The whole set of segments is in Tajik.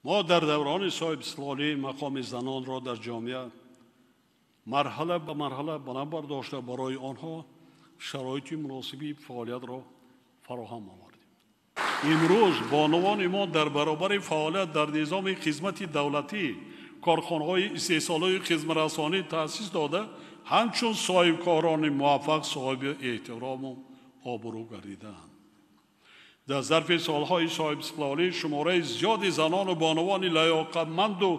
Мо дар даврони соҳибистиқлолӣ мақоми занонро дар ҷомеа марҳала ба марҳала баланд бардошта, барои онҳо шароити муносиби фаъолиятро фароҳам овардем. Имрӯз бонувони мо дар баробари фаъолият дар низоми хизмати давлатӣ корхонаҳои истеҳсолии хизматрасонӣ таъсис дода, ҳамчун соҳибкорони муваффақ соҳиби эҳтирому обрӯ гардидаанд. Дар зарфи солҳои соҳибистиқлолӣ шумораи зиёди занону бонувони лаёқатманду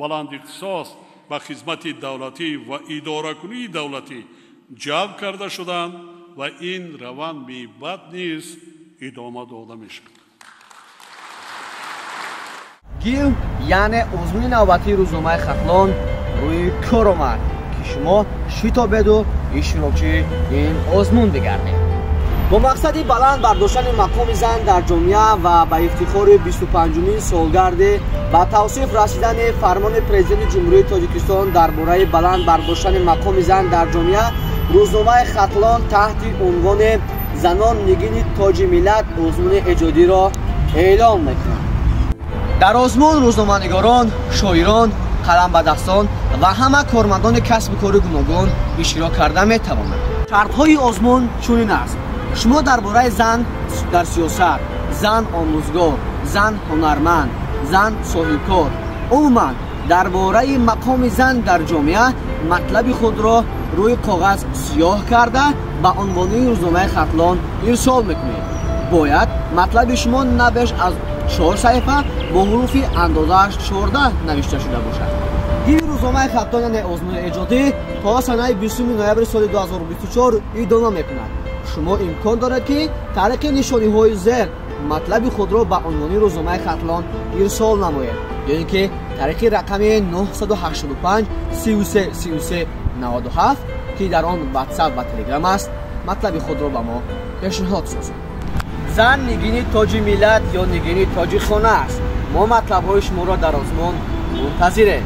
баландихтисос ба хизмати давлатӣ ва идоракунии давлатӣ ҷалб карда шуданд ва ин раванд мебад низ идома дода мешавад. Гил, яъне озмуни навбатии рӯзномаи Хатлон рӯи кор омад, ки шумо шитобеду иштирокчии ин озмун бигардед. Бо мақсади баланд бардоштани мақоми зан дар ҷомеа ва ба ифтихори 25-умин солгарди ба тавсиф расидани фармони Президенти Ҷумҳурии Тоҷикистон дар бораи баланд бардоштани мақоми зан дар ҷомеа, рӯзномаи Хатлон таҳти унвони «Занон нигини тоҷи миллат» озмуни эҷодиро эълон мекунад. Дар озмун рӯзноманигорон, шоирон, қаламбадастон ва ҳама кормандони касбу кори гуногун иштирок карда метавонанд. Шартҳои озмун чунин аст: шумо дар бораи зан дар сиёсат, зан омӯзгор, зан ҳунарманд, зан соҳибкор, умуман дар бораи мақоми зан дар ҷомеа матлаби худро рӯи коғаз сиёҳ карда ба унвони рӯзномаи Хатлон ирсол мекунед. Бояд матлаби шумо на беш аз 4 саҳифа бо ҳуруфи андозааш 14 навишта шуда бошад. Гиви рӯзномаи Хатлон, яъне озмуни эҷодӣ, то санаи 20 ноябри соли 2024 идома мекунад. Шумо имкон доред, ки тариқи нишониҳои зер матлаби худро ба унвони рӯзномаи Хатлон ирсол намоед ё ин ки тариқи рақами 985 33 33 97, ки дар он Ватсап ва Телеграм аст, матлаби худро ба мо пешниҳод созед. Зан нигини тоҷи миллат ё нигини тоҷи хона аст. Мо матлабҳои шуморо дар озмун мунтазирем.